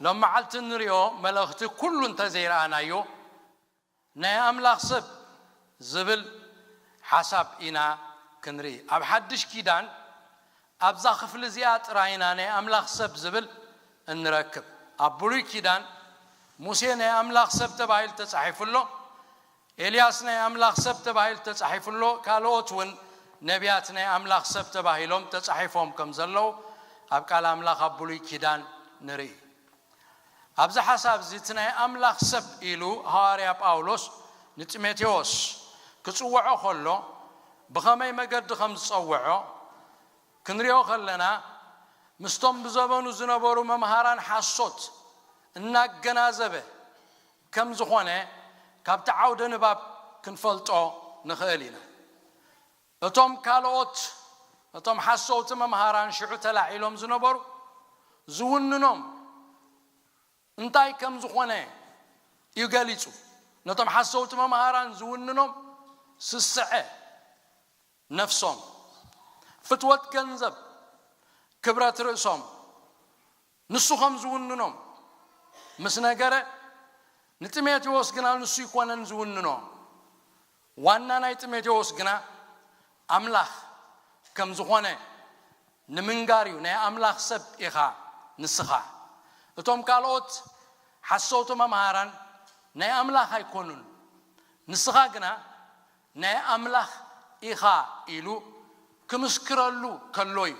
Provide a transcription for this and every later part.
ሎም መዓልቲ እንሪኦ መልእኽቲ ኩሉ እንተዘይረኣናዮ ናይ ኣምላኽ ሰብ ዝብል ሓሳብ ኢና ክንርኢ። ኣብ ሓድሽ ኪዳን ኣብዛ ክፍሊ እዚኣ ጥራይ ኢና ናይ ኣምላኽ ሰብ ዝብል እንረክብ። ኣብ ብሉይ ኪዳን ሙሴ ናይ ኣምላኽ ሰብ ተባሂሉ ተጻሒፉ ኣሎ። ኤልያስ ናይ ኣምላኽ ሰብ ተባሂሉ ተጻሒፉ ኣሎ። ካልኦት እውን ነቢያት ናይ ኣምላኽ ሰብ ተባሂሎም ተጻሒፎም ከም ዘለዉ ኣብ ቃል ኣምላኽ ኣብ ብሉይ ኪዳን ንርኢ። ኣብዚ ሓሳብ እዚ እቲ ናይ ኣምላኽ ሰብ ኢሉ ሃዋርያ ጳውሎስ ንጢሞቴዎስ ክጽውዖ ከሎ ብኸመይ መገዲ ከም ዝጸውዖ ክንሪኦ ከለና ምስቶም ብዘበኑ ዝነበሩ መምሃራን ሓሶት እናገናዘበ ከም ዝኾነ ካብቲ ዓውደ ንባብ ክንፈልጦ ንኽእል ኢና። እቶም ካልኦት እቶም ሓሰውቲ መምሃራን ሽዑ ተላዒሎም ዝነበሩ ዝውንኖም እንታይ ከም ዝኾነ እዩ ገሊጹ። ነቶም ሓሰውቲ መምሃራን ዝውንኖም ስስዐ ነፍሶም፣ ፍትወት ገንዘብ፣ ክብረት ርእሶም ንሱ ከም ዝውንኖም ምስ ነገረ ንጢሞቴዎስ ግና ንሱ ኣይኮነን ዝውንኖ። ዋና ናይ ጢሞቴዎስ ግና ኣምላኽ ከም ዝኾነ ንምንጋር እዩ። ናይ ኣምላኽ ሰብ ኢኻ ንስኻ። እቶም ካልኦት ሓሰውቲ መምሃራን ናይ ኣምላኽ ኣይኮኑን። ንስኻ ግና ናይ ኣምላኽ ኢኻ ኢሉ ክምስክረሉ ከሎ እዩ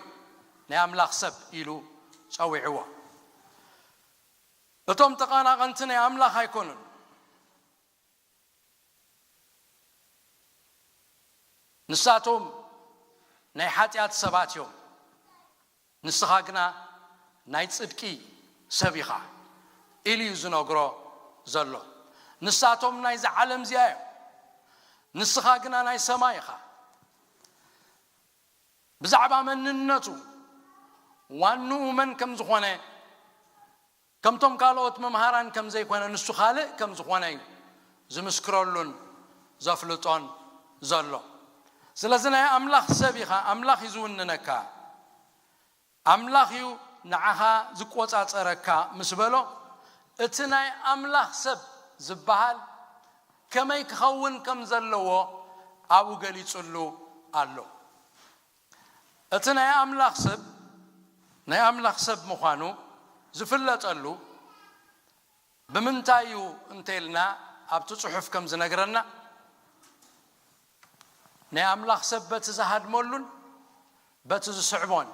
ናይ ኣምላኽ ሰብ ኢሉ ጸዊዕዎ። እቶም ተቐናቐንቲ ናይ ኣምላኽ ኣይኮኑን። ንሳቶም ናይ ሓጢኣት ሰባት እዮም። ንስኻ ግና ናይ ጽድቂ ሰብ ኢኻ ኢሉ እዩ ዝነግሮ ዘሎ። ንሳቶም ናይዚ ዓለም እዚኣ እዮም። ንስኻ ግና ናይ ሰማይ ኢኻ። ብዛዕባ መንነቱ ዋንኡ መን ከም ዝኾነ ከምቶም ካልኦት መምሃራን ከም ዘይኮነ ንሱ ካልእ ከም ዝኾነ እዩ ዝምስክረሉን ዘፍልጦን ዘሎ። ስለዚ ናይ ኣምላኽ ሰብ ኢኻ፣ ኣምላኽ እዩ ዝውንነካ፣ ኣምላኽ እዩ ንዓኻ ዝቆጻጸረካ ምስ በሎ እቲ ናይ ኣምላኽ ሰብ ዝበሃል ከመይ ክኸውን ከም ዘለዎ ኣብኡ ገሊጹሉ ኣሎ። እቲ ናይ ኣምላኽ ሰብ ናይ ኣምላኽ ሰብ ምዃኑ ዝፍለጠሉ ብምንታይ እዩ እንተልና ኣብቲ ጽሑፍ ከም ዝነግረና ናይ ኣምላኽ ሰብ በቲ ዝሃድመሉን በቲ ዝስዕቦን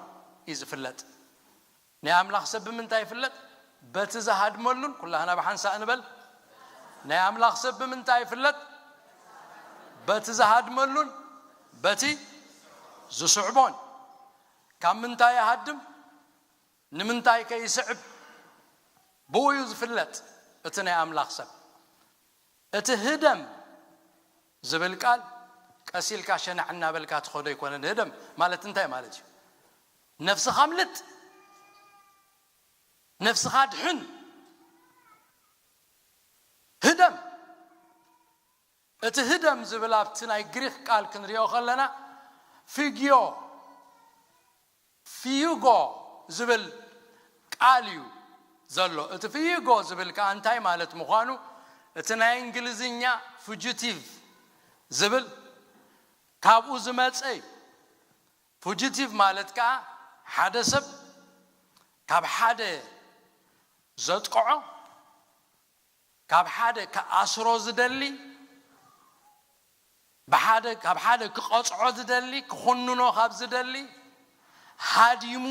እዩ ዝፍለጥ። ናይ ኣምላኽ ሰብ ብምንታይ ይፍለጥ? በቲ ዝሃድመሉን። ኩላህና ብሓንሳእ ንበል። ናይ ኣምላኽ ሰብ ብምንታይ ይፍለጥ? በቲ ዝሃድመሉን በቲ ዝስዕቦን። ካብ ምንታይ ይሃድም? ንምንታይ ከይስዕብ? ብኡ እዩ ዝፍለጥ እቲ ናይ ኣምላኽ ሰብ። እቲ ህደም ዝብል ቃል ቀስ ኢልካ ሸናዕ እናበልካ ትኸዶ ኣይኮነን። ህደም ማለት እንታይ ማለት እዩ? ነፍስኻ ኣምልጥ፣ ነፍስኻ ድሕን፣ ህደም። እቲ ህደም ዝብል ኣብቲ ናይ ግሪክ ቃል ክንሪኦ ከለና ፊግዮ፣ ፊዩጎ ዝብል ቃል እዩ ዘሎ። እቲ ፊዩጎ ዝብል ከኣ እንታይ ማለት ምዃኑ እቲ ናይ እንግሊዝኛ ፉጂቲቭ ዝብል ካብኡ ዝመጸ እዩ። ፉጂቲቭ ማለት ከኣ ሓደ ሰብ ካብ ሓደ ዘጥቅዖ፣ ካብ ሓደ ክኣስሮ ዝደሊ፣ ብሓደ ካብ ሓደ ክቐጽዖ ዝደሊ፣ ክኹንኖ ካብ ዝደሊ ሃዲሙ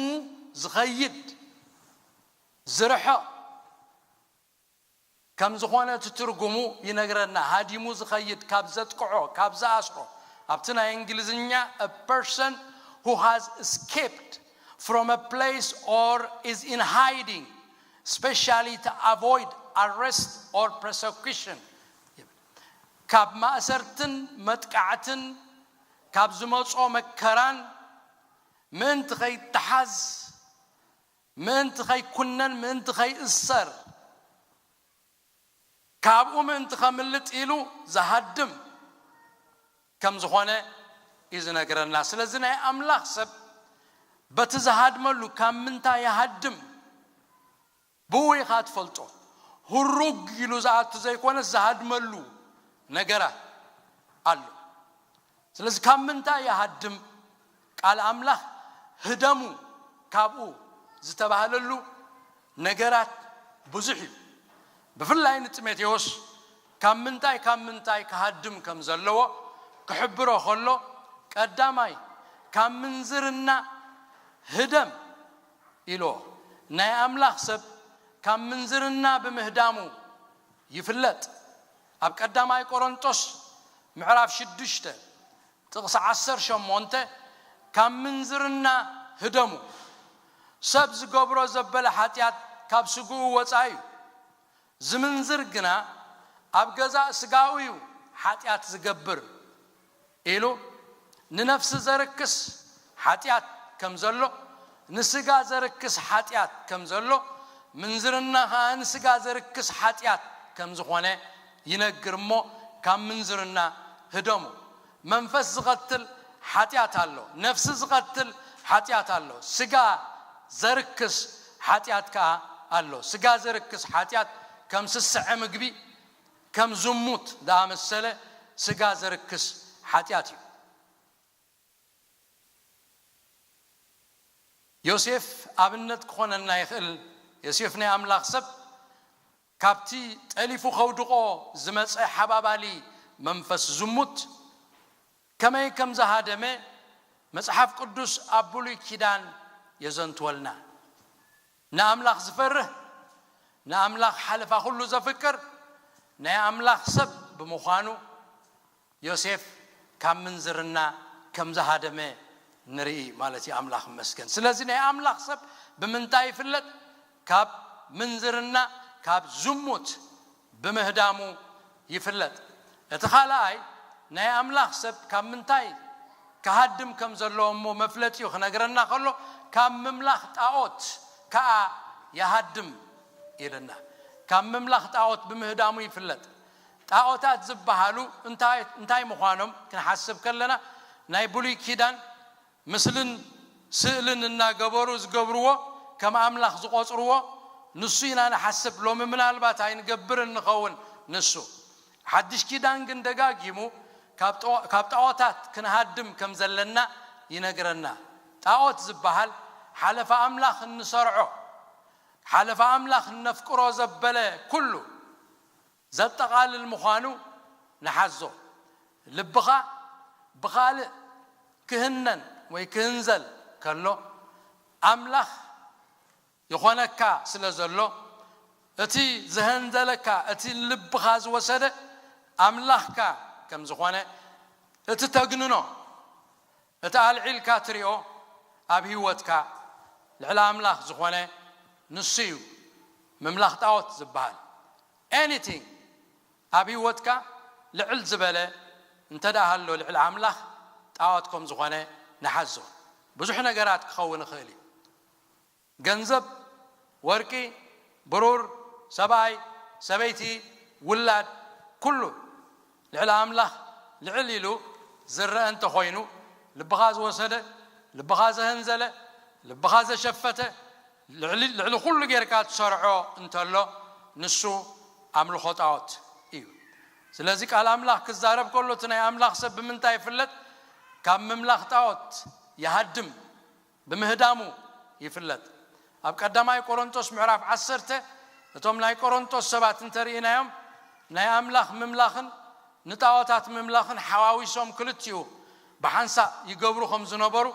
ዝኸይድ ዝርሕቕ ከም ዝኾነ እቲ ትርጉሙ ይነግረና። ሃዲሙ ዝኸይድ ካብ ዘጥቅዖ፣ ካብ ዝኣስሮ። ኣብቲ ናይ እንግሊዝኛ a person who has escaped from a place or is in hiding specially to avoid arrest or prosecution ይብል። ካብ ማእሰርትን መጥቃዕትን ካብ ዝመጾ መከራን ምእንቲ ከይተሓዝ፣ ምእንቲ ከይኩነን፣ ምእንቲ ከይእሰር፣ ካብኡ ምእንቲ ከምልጥ ኢሉ ዝሃድም ከም ዝኾነ እዩ ዝነግረና። ስለዚ ናይ ኣምላኽ ሰብ በቲ ዝሃድመሉ ካብ ምንታይ ይሃድም? ብኡ ኢኻ ትፈልጦ። ህሩግ ኢሉ ዝኣቱ ዘይኮነስ ዝሃድመሉ ነገራት ኣሎ። ስለዚ ካብ ምንታይ ይሃድም? ቃል ኣምላኽ ህደሙ ካብኡ ዝተባህለሉ ነገራት ብዙሕ እዩ። ብፍላይ ንጢሞቴዎስ ካብ ምንታይ ካብ ምንታይ ክሃድም ከም ዘለዎ ክሕብሮ ከሎ፣ ቀዳማይ ካብ ምንዝርና ህደም ኢልዎ። ናይ ኣምላኽ ሰብ ካብ ምንዝርና ብምህዳሙ ይፍለጥ። ኣብ ቀዳማይ ቆሮንጦስ ምዕራፍ ሽዱሽተ ጥቕሲ ዓሰርተ ሸሞንተ፣ ካብ ምንዝርና ህደሙ፣ ሰብ ዝገብሮ ዘበለ ሓጢኣት ካብ ስግኡ ወጻኢ እዩ። ዝምንዝር ግና ኣብ ገዛእ ስጋኡ እዩ ሓጢኣት ዝገብር ኢሉ፣ ንነፍሲ ዘርክስ ሓጢኣት ከም ዘሎ፣ ንስጋ ዘርክስ ሓጢኣት ከም ዘሎ፣ ምንዝርና ኸኣ ንስጋ ዘርክስ ሓጢኣት ከም ዝኾነ ይነግር እሞ፣ ካብ ምንዝርና ህደሙ። መንፈስ ዝቐትል ሓጢኣት ኣሎ፣ ነፍሲ ዝቐትል ሓጢኣት ኣሎ፣ ስጋ ዘርክስ ሓጢኣት ከኣ ኣሎ። ስጋ ዘርክስ ሓጢኣት ከም ስስዐ ምግቢ፣ ከም ዝሙት ዝኣመሰለ ስጋ ዘርክስ ሓጢኣት እዩ። ዮሴፍ ኣብነት ክኾነና ይኽእል። ዮሴፍ ናይ ኣምላኽ ሰብ ካብቲ ጠሊፉ ከውድቖ ዝመጸ ሓባባሊ መንፈስ ዝሙት ከመይ ከም ዝሃደመ መጽሓፍ ቅዱስ ኣብ ብሉይ ኪዳን የዘንትወልና። ንኣምላኽ ዝፈርህ፣ ንኣምላኽ ሓለፋ ኩሉ ዘፍቅር፣ ናይ ኣምላኽ ሰብ ብምዃኑ ዮሴፍ ካብ ምንዝርና ከም ዝሃደመ ንርኢ ማለት እዩ። ኣምላኽ ይመስገን። ስለዚ ናይ ኣምላኽ ሰብ ብምንታይ ይፍለጥ? ካብ ምንዝርና፣ ካብ ዝሙት ብምህዳሙ ይፍለጥ። እቲ ካልኣይ ናይ ኣምላኽ ሰብ ካብ ምንታይ ክሃድም ከም ዘለዎ እሞ መፍለጢኡ ክነግረና ከሎ፣ ካብ ምምላኽ ጣዖት ከኣ ይሃድም ኢልና። ካብ ምምላኽ ጣዖት ብምህዳሙ ይፍለጥ። ጣዖታት ዝበሃሉ እንታይ እንታይ ምዃኖም ክንሓስብ ከለና፣ ናይ ብሉይ ኪዳን ምስልን ስእልን እናገበሩ ዝገብርዎ፣ ከም ኣምላኽ ዝቖጽርዎ ንሱ ኢና ንሓስብ። ሎሚ ምናልባት ኣይንገብርን ንኸውን ንሱ። ሓድሽ ኪዳን ግን ደጋጊሙ ካብ ጣ-፣ ካብ ጣዖታት ክንሃድም ከም ዘለና ይነግረና። ጣዖት ዝበሃል ሓለፋ ኣምላኽ እንሰርዖ፣ ሓለፋ ኣምላኽ እነፍቅሮ ዘበለ ኩሉ ዘጠቓልል ምዃኑ ንሓዞ። ልብኻ ብኻልእ ክህነን ወይ ክህንዘል ከሎ፣ ኣምላኽ ይኾነካ ስለ ዘሎ፣ እቲ ዝሀንዘለካ፣ እቲ ልብኻ ዝወሰደ ኣምላኽካ ከም ዝኾነ እቲ ተግንኖ፣ እቲ ኣልዒልካ ትሪኦ ኣብ ህይወትካ ልዕሊ ኣምላኽ ዝኾነ ንሱ እዩ ምምላኽ ጣዖት ዝበሃል። Anything ኣብ ህይወትካ ልዕል ዝበለ እንተ ደኣ ሃሎ ልዕሊ ኣምላኽ ጣዖት ከም ዝኾነ ንሓዞ። ብዙሕ ነገራት ክኸውን ይኽእል እዩ። ገንዘብ፣ ወርቂ፣ ብሩር፣ ሰብኣይ፣ ሰበይቲ፣ ውላድ፣ ኩሉ ልዕሊ ኣምላኽ ልዕል ኢሉ ዝረአ እንተኾይኑ፣ ልብኻ ዝወሰደ፣ ልብኻ ዘሀንዘለ፣ ልብኻ ዘሸፈተ፣ ልዕሊ፣ ልዕሊ ኩሉ ጌርካ ትሰርዖ እንተሎ፣ ንሱ ኣምልኾ ጣዖት እዩ። ስለዚ ቃል ኣምላኽ ክዛረብ ከሎ፣ እቲ ናይ ኣምላኽ ሰብ ብምንታይ ይፍለጥ? ካብ ምምላኽ ጣዖት ይሃድም ብምህዳሙ ይፍለጥ። ኣብ ቀዳማይ ቆሮንቶስ ምዕራፍ ዓሰርተ፣ እቶም ናይ ቆሮንቶስ ሰባት እንተርኢናዮም፣ ናይ ኣምላኽ ምምላኽን ንጣዖታት ምምላኽን ሓዋዊሶም ክልቲኡ ብሓንሳእ ይገብሩ ከም ዝነበሩ፣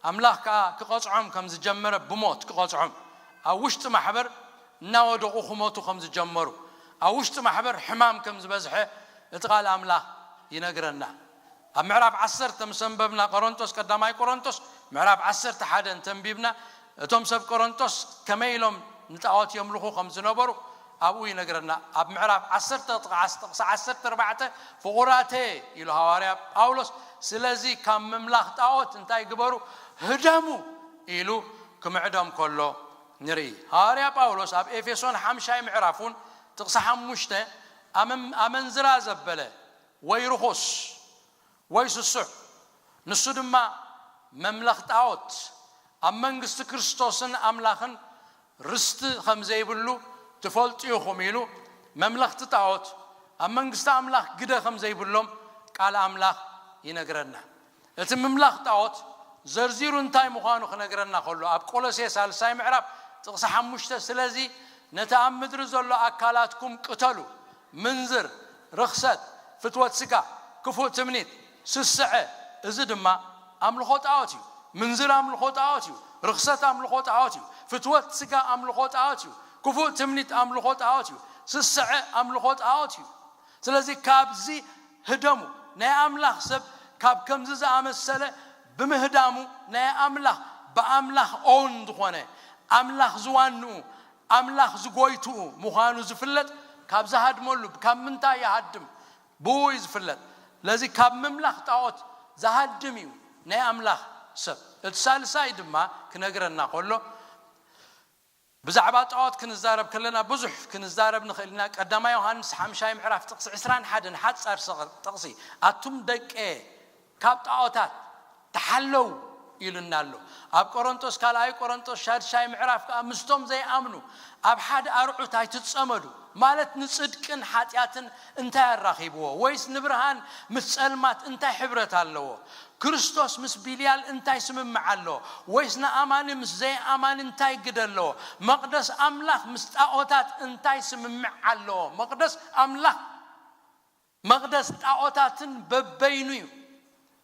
ኣምላኽ ከኣ ክቐጽዖም ከም ዝጀመረ፣ ብሞት ክቐጽዖም፣ ኣብ ውሽጢ ማሕበር እናወደቑ ክሞቱ ከም ዝጀመሩ፣ ኣብ ውሽጢ ማሕበር ሕማም ከም ዝበዝሐ እቲ ቃል ኣምላኽ ይነግረና። ኣብ ምዕራፍ ዓሰርተ ምስ ኣንበብና፣ ቆሮንቶስ፣ ቀዳማይ ቆሮንቶስ ምዕራፍ ዓሰርተ ሓደ እንተንቢብና፣ እቶም ሰብ ቆሮንቶስ ከመይ ኢሎም ንጣዖት የምልኹ ከም ዝነበሩ ኣብኡ ይነግረና። ኣብ ምዕራፍ ዓሰርተ ጥቕዓስ ጥቕሲ ዓሰርተ ኣርባዕተ፣ ፍቑራተየ ኢሉ ሃዋርያ ጳውሎስ፣ ስለዚ ካብ ምምላኽ ጣዖት እንታይ ግበሩ? ህደሙ ኢሉ ክምዕዶም ከሎ ንርኢ። ሃዋርያ ጳውሎስ ኣብ ኤፌሶን ሓምሻይ ምዕራፍ እውን ጥቕሲ ሓሙሽተ፣ ኣመን-፣ ኣመንዝራ ዘበለ ወይ ርኹስ ወይ ስሱዕ፣ ንሱ ድማ መምለኽ ጣዖት፣ ኣብ መንግስቲ ክርስቶስን ኣምላኽን ርስቲ ከም ዘይብሉ ትፈልጡ ኢኹም ኢሉ መምለኽቲ ጣዖት ኣብ መንግስቲ ኣምላኽ ግደ ከም ዘይብሎም ቃል ኣምላኽ ይነግረና። እቲ ምምላኽ ጣዖት ዘርዚሩ እንታይ ምዃኑ ክነግረና ከሎ ኣብ ቆሎሴ ሳልሳይ ምዕራፍ ጥቕሲ ሓሙሽተ፣ ስለዚ ነቲ ኣብ ምድሪ ዘሎ ኣካላትኩም ቅተሉ፣ ምንዝር፣ ርኽሰት፣ ፍትወት ስጋ፣ ክፉእ ትምኒት፣ ስስዐ፣ እዚ ድማ ኣምልኾ ጣዖት እዩ። ምንዝር ኣምልኾ ጣዖት እዩ። ርኽሰት ኣምልኾ ጣዖት እዩ። ፍትወት ስጋ ኣምልኾ ጣዖት እዩ። ክፉእ ትምኒት ኣምልኾ ጣዖት እዩ። ስስዐ ኣምልኾ ጣዖት እዩ። ስለዚ ካብዚ ህደሙ። ናይ ኣምላኽ ሰብ ካብ ከምዚ ዝኣመሰለ ብምህዳሙ ናይ ኣምላኽ ብኣምላኽ ኦን ዝኾነ ኣምላኽ ዝዋንኡ ኣምላኽ ዝጎይትኡ ምዃኑ ዝፍለጥ ካብ ዝሃድመሉ ካብ ምንታይ ይሃድም? ብኡ እዩ ዝፍለጥ። ስለዚ ካብ ምምላኽ ጣዖት ዝሃድም እዩ ናይ ኣምላኽ ሰብ። እቲ ሳልሳይ ድማ ክነግረና ከሎ ብዛዕባ ጣዖት ክንዛረብ ከለና ብዙሕ ክንዛረብ ንኽእል ኢና። ቀዳማይ ዮሃንስ ሓምሻይ ምዕራፍ ጥቕሲ ዕስራን ሓደን ሓጻር ሰቕ- ጥቕሲ ኣቱም ደቀ ካብ ጣዖታት ተሓለው ኢሉና ኣሎ። ኣብ ቆሮንጦስ ካልኣይ ቆሮንጦስ ሻድሻይ ምዕራፍ ከዓ ምስቶም ዘይኣምኑ ኣብ ሓደ ኣርዑት ኣይትጸመዱ ማለት ንጽድቅን ሓጢኣትን እንታይ ኣራኺብዎ? ወይስ ንብርሃን ምስ ጸልማት እንታይ ሕብረት ኣለዎ? ክርስቶስ ምስ ቢልያል እንታይ ስምምዕ ኣለዎ? ወይስ ንኣማኒ ምስ ዘይኣማኒ እንታይ ግደ ኣለዎ? መቕደስ ኣምላኽ ምስ ጣዖታት እንታይ ስምምዕ ኣለዎ? መቕደስ ኣምላኽ መቕደስ ጣዖታትን በበይኑ እዩ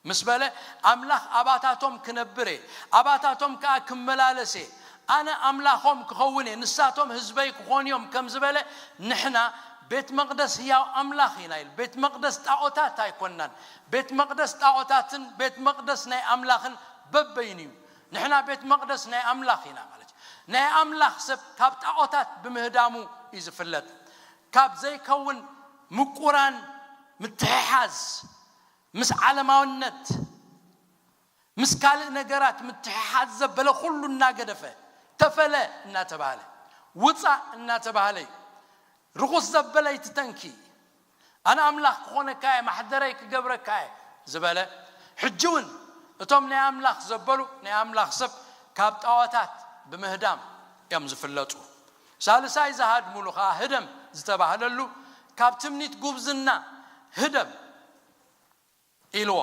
ምስ በለ ኣምላኽ ኣባታቶም ክነብር እየ ኣባታቶም ከዓ ክመላለስ እየ ኣነ ኣምላኾም ክኸውን እየ ንሳቶም ህዝበይ ክኾኑ እዮም ከም ዝበለ ንሕና ቤት መቕደስ ህያው ኣምላኽ ኢና ኢሉ ቤት መቕደስ ጣዖታት ኣይኮናን ቤት መቕደስ ጣዖታትን ቤት መቕደስ ናይ ኣምላኽን በበይኑ እዩ ንሕና ቤት መቕደስ ናይ ኣምላኽ ኢና ማለት እዩ ናይ ኣምላኽ ሰብ ካብ ጣዖታት ብምህዳሙ እዩ ዝፍለጥ ካብ ዘይከውን ምቁራን ምትሕሓዝ ምስ ዓለማውነት ምስ ካልእ ነገራት ምትሕሓዝ ዘበለ ኩሉ እናገደፈ ተፈለ እናተባህለ ውፃእ እናተባህለ እዩ ርኹስ ዘበለ ይትተንኪ ኣነ ኣምላኽ ክኾነካ እየ ማሕደረይ ክገብረካ እየ ዝበለ ሕጂ እውን እቶም ናይ ኣምላኽ ዘበሉ ናይ ኣምላኽ ሰብ ካብ ጣዖታት ብምህዳም እዮም ዝፍለጡ ሳልሳይ ዝሃድሙሉ ከዓ ህደም ዝተባህለሉ ካብ ትምኒት ጉብዝና ህደም ኢልዎ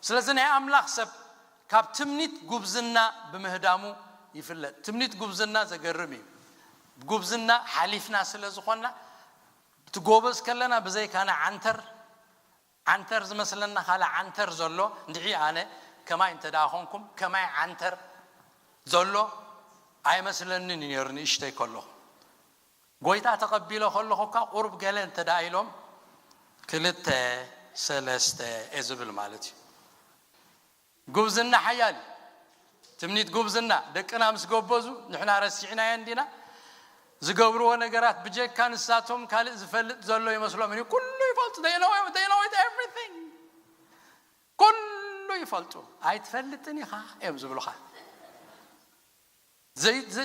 ስለዚ ናይ ኣምላኽ ሰብ ካብ ትምኒት ጉብዝና ብምህዳሙ ይፍለጥ ትምኒት ጉብዝና ዘገርም እዩ ጉብዝና ሓሊፍና ስለ ዝኾንና እቲ ጎበዝ ከለና ብዘይካና ዓንተር ዓንተር ዝመስለና ካልእ ዓንተር ዘሎ እንድዒ ኣነ ከማይ እንተ ደኣ ኾንኩም ከማይ ዓንተር ዘሎ ኣይመስለንን እዩ ነይሩ ንእሽተይ ከለኹ ጎይታ ተቐቢለ ከለኹ እኳ ቁሩብ ገለ እንተ ደኣ ኢሎም ክልተ ሰለስተ እየ ዝብል ማለት እዩ ጉብዝና ሓያል እዩ ትምኒት ጉብዝና ደቅና ምስ ጎበዙ ንሕና ረሲዕናዮ እንዲና ዝገብርዎ ነገራት ብጀካ ንሳቶም ካልእ ዝፈልጥ ዘሎ ይመስሎም እዩ ኩሉ ይፈልጡ they know they know it everything ኩሉ ይፈልጡ ኣይትፈልጥን ኢኻ እዮም ዝብሉኻ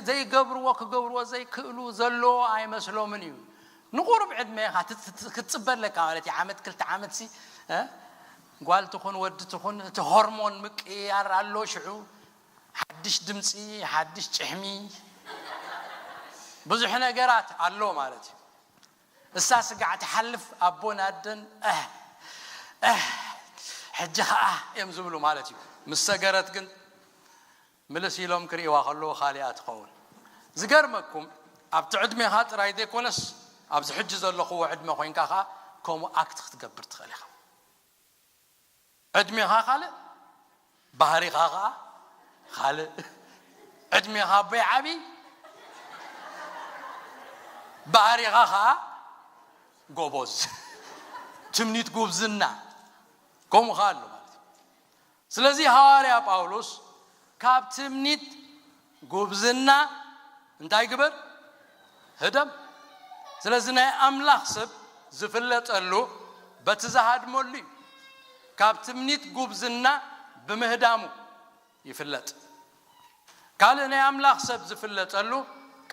ዘይገብርዎ ክገብርዎ ዘይክእሉ ዘለዎ ኣይመስሎምን እዩ ንቁሩብ ዕድመ ኢኻ ክትፅበ ኣለካ ማለት እዩ ዓመት ክልተ ዓመት ሲ ጓል ትኹን ወዲ ትኹን እቲ ሆርሞን ምቅያር ኣሎ ሽዑ ሓድሽ ድምፂ ሓድሽ ጭሕሚ ብዙሕ ነገራት ኣሎ ማለት እዩ እሳ ስጋዕ ትሓልፍ ኣቦን ኣደን እህ እህ ሕጂ ኸዓ እዮም ዝብሉ ማለት እዩ ምስ ሰገረት ግን ምልስ ኢሎም ክርእይዋ ከለዉ ካሊኣ ትኸውን ዝገርመኩም ኣብቲ ዕድሜኻ ጥራይ ዘይኮነስ ኣብዚ ሕጂ ዘለኽዎ ዕድመ ኮይንካ ኸዓ ከምኡ ኣክት ክትገብር ትኽእል ኢኻ ዕድሜኻ ካልእ ባህሪኻ ኸዓ ካልእ ዕድሜኻ ኣቦይ ዓብዪ ባህሪኻ ኸዓ ጎቦዝ ትምኒት ጉብዝና ከምኡ ኸዓ ኣሎ ማለት እዩ ስለዚ ሃዋርያ ጳውሎስ ካብ ትምኒት ጉብዝና እንታይ ግበር ህደም ስለዚ ናይ ኣምላኽ ሰብ ዝፍለጠሉ በቲ ዝሃድመሉ እዩ ካብ ትምኒት ጉብዝና ብምህዳሙ ይፍለጥ ካልእ ናይ ኣምላኽ ሰብ ዝፍለጠሉ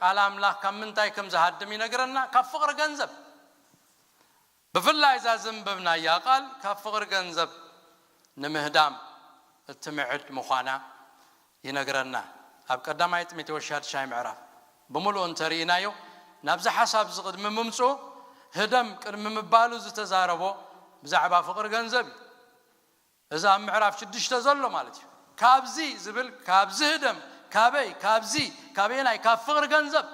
ቃል ኣምላኽ ካብ ምንታይ ከም ዝሃድም ይነግረና ካብ ፍቕሪ ገንዘብ ብፍላይ እዛ ዘንበብናያ ቃል ካብ ፍቕሪ ገንዘብ ንምህዳም እትምዕድ ምዃና ይነግረና ኣብ ቀዳማይ ጢሞቴዎስ ሻድሻይ ምዕራፍ ብምሉኡ እንተርኢናዮ፣ ናብዚ ሓሳብ እዚ ቅድሚ ምምፅኡ፣ ህደም ቅድሚ ምባሉ ዝተዛረቦ ብዛዕባ ፍቕሪ ገንዘብ እዩ። እዚ ኣብ ምዕራፍ ሽዱሽተ ዘሎ ማለት እዩ። ካብዚ ዝብል፣ ካብዚ ህደም፣ ካበይ፣ ካብዚ፣ ካበየናይ፣ ካብ ፍቕሪ ገንዘብ።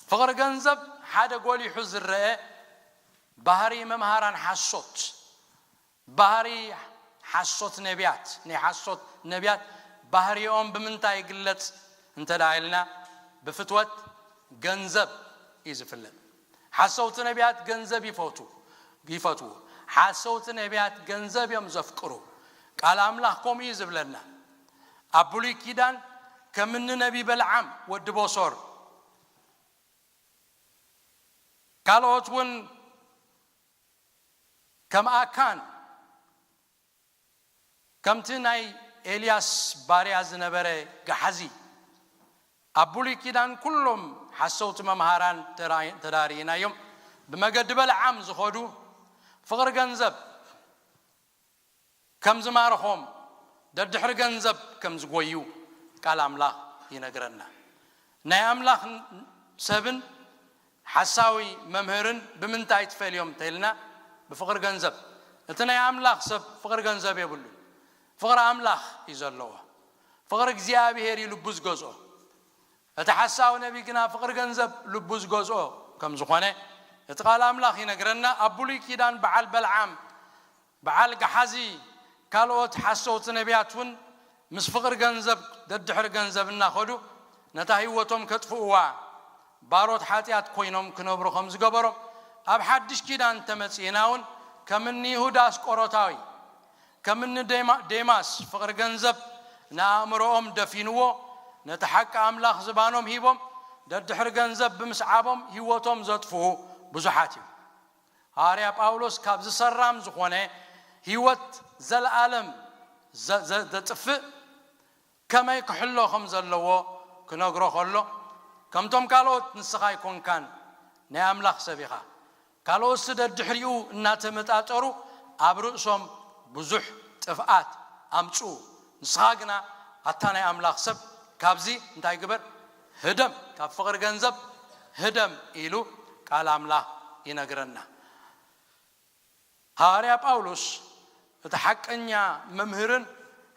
ፍቕሪ ገንዘብ ሓደ ጎሊሑ ዝረአ ባህሪ መምሃራን ሓሶት፣ ባህሪ ሓሶት ነቢያት፣ ናይ ሓሶት ነቢያት ባህሪኦም ብምንታይ ይግለጽ እንተ ደኣ ኢልና፣ ብፍትወት ገንዘብ እዩ ዝፍለጥ። ሓሰውቲ ነቢያት ገንዘብ ይፈቱ፣ ይፈትዉ። ሓሰውቲ ነቢያት ገንዘብ እዮም ዘፍቅሩ። ቃል ኣምላኽ ከምኡ እዩ ዝብለና። ኣብ ብሉይ ኪዳን ከም እኒ ነቢ በልዓም ወዲ ቦሶር፣ ካልኦት እውን ከም ኣካን፣ ከምቲ ናይ ኤልያስ ባርያ ዝነበረ ገሓዚ፣ ኣብ ብሉይ ኪዳን ኩሎም ሓሰውቲ መምሃራን ተራይ-፣ ተዳርኢናዮም። ብመገዲ በልዓም ዝኸዱ፣ ፍቕሪ ገንዘብ ከም ዝማርኾም፣ ደድሕሪ ገንዘብ ከም ዝጎዩ ቃል ኣምላኽ ይነግረና። ናይ ኣምላኽ ሰብን ሓሳዊ መምህርን ብምንታይ ትፈልዮም እንተኢልና፣ ብፍቕሪ ገንዘብ። እቲ ናይ ኣምላኽ ሰብ ፍቕሪ ገንዘብ የብሉን። ፍቕሪ ኣምላኽ እዩ ዘለዎ። ፍቕሪ እግዚኣብሄር እዩ ልቡ ዝገዝኦ። እቲ ሓሳዊ ነቢይ ግና ፍቕሪ ገንዘብ ልቡ ዝገዝኦ ከም ዝኾነ እቲ ቃል ኣምላኽ ይነግረና። ኣብ ብሉይ ኪዳን በዓል በልዓም፣ በዓል ገሓዚ፣ ካልኦት ሓሰውቲ ነቢያት እውን ምስ ፍቕሪ ገንዘብ፣ ደድሕሪ ገንዘብ እናኸዱ ነታ ህይወቶም ከጥፍእዋ፣ ባሮት ሓጢኣት ኮይኖም ክነብሩ ከም ዝገበሮም፣ ኣብ ሓድሽ ኪዳን ተመጺእና እውን ከም እኒ ይሁዳ ኣስቆሮታዊ፣ ከም እኒ ዴማ-፣ ዴማስ ፍቕሪ ገንዘብ ንኣእምሮኦም ደፊንዎ፣ ነቲ ሓቂ ኣምላኽ ዝባኖም ሂቦም፣ ደድሕሪ ገንዘብ ብምስዓቦም ህይወቶም ዘጥፍኡ ብዙሓት እዮም። ሃዋርያ ጳውሎስ ካብዚ ሰራም ዝኾነ ህይወት ዘለኣለም ዘ-፣ ዘ-፣ ዘጥፍእ ከመይ ክሕሎ ከም ዘለዎ ክነግሮ ከሎ፣ ከምቶም ካልኦት ንስኻ ኣይኮንካን፣ ናይ ኣምላኽ ሰብ ኢኻ። ካልኦትሲ ደድሕሪኡ እናተመጣጠሩ ኣብ ርእሶም ብዙሕ ጥፍኣት ኣምጽኡ። ንስኻ ግና ኣታ ናይ ኣምላኽ ሰብ ካብዚ እንታይ ግበር? ህደም፣ ካብ ፍቕሪ ገንዘብ ህደም ኢሉ ቃል ኣምላኽ ይነግረና። ሃዋርያ ጳውሎስ እቲ ሓቀኛ መምህርን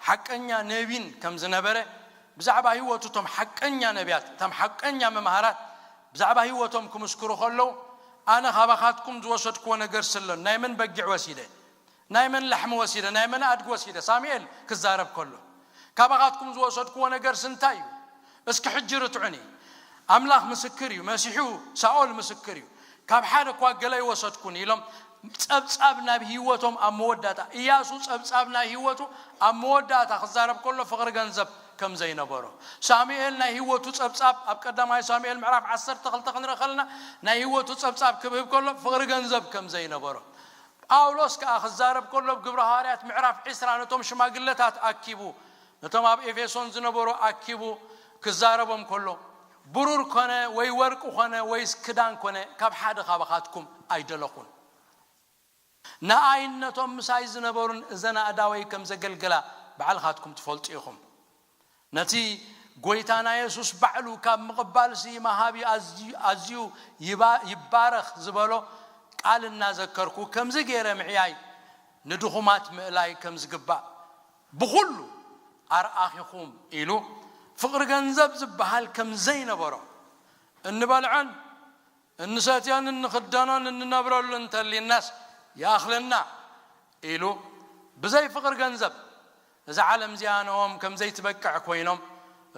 ሓቀኛ ነቢን ከም ዝነበረ ብዛዕባ ህይወቱ እቶም ሓቀኛ ነቢያት፣ እቶም ሓቀኛ መምሃራት ብዛዕባ ህይወቶም ክምስክሩ ከለዉ፣ ኣነ ካባኻትኩም ዝወሰድክዎ ነገርሲ ኣሎ። ናይ መን በጊዕ ወሲደ? ናይ መን ላሕሚ ወሲደ? ናይ መን ኣድጊ ወሲደ? ሳሙኤል ክዛረብ ከሎ፣ ካባኻትኩም ዝወሰድክዎ ነገርሲ እንታይ እዩ? እስኪ ሕጂ ርትዑኒ። ኣምላኽ ምስክር እዩ፣ መሲሑ ሳኦል ምስክር እዩ። ካብ ሓደ እኳ ገለ ኣይወሰድኩን ኢሎም ጸብጻብ ናብ ህይወቶም ኣብ መወዳእታ፣ ኢያሱ ጸብጻብ ናይ ህይወቱ ኣብ መወዳእታ ክዛረብ ከሎ ፍቕሪ ገንዘብ ከም ዘይነበሮ፣ ሳሙኤል ናይ ህይወቱ ጸብጻብ ኣብ ቀዳማይ ሳሙኤል ምዕራፍ ዓሰርተ ክልተ ክንርኢ ከለና ናይ ህይወቱ ጸብጻብ ክብህብ ከሎ ፍቕሪ ገንዘብ ከም ዘይነበሮ፣ ጳውሎስ ከኣ ክዛረብ ከሎ ኣብ ግብረ ሃዋርያት ምዕራፍ ዕስራ ነቶም ሽማግለታት ኣኪቡ፣ ነቶም ኣብ ኤፌሶን ዝነበሩ ኣኪቡ ክዛረቦም ከሎ፣ ብሩር ኮነ ወይ ወርቂ ኮነ ወይስ ክዳን ኮነ ካብ ሓደ ካባኻትኩም ኣይደለኹን። ንኣይነቶም ምሳይ ዝነበሩን እዘን ኣእዳወይ ከም ዘገልገላ ባዕልኻትኩም ትፈልጡ ኢኹም። ነቲ ጐይታና የሱስ ባዕሉ ካብ ምቕባልሲ መሃቢ ኣዝዩ፣ ኣዝዩ ይባ-፣ ይባረኽ ዝበሎ ቃል እናዘከርኩ፣ ከምዚ ገይረ ምዕያይ ንድኹማት ምእላይ ከም ዝግባእ ብኹሉ ኣርኣኺኹም ኢሉ፣ ፍቕሪ ገንዘብ ዝበሃል ከም ዘይነበሮ፣ እንበልዖን እንሰትዮን እንኽደኖን እንነብረሉ እንተሊናስ ይኣኽለና ኢሉ ብዘይ ፍቕሪ ገንዘብ እዛ ዓለም እዚኣ ንኦም ከም ዘይትበቅዕ ኮይኖም፣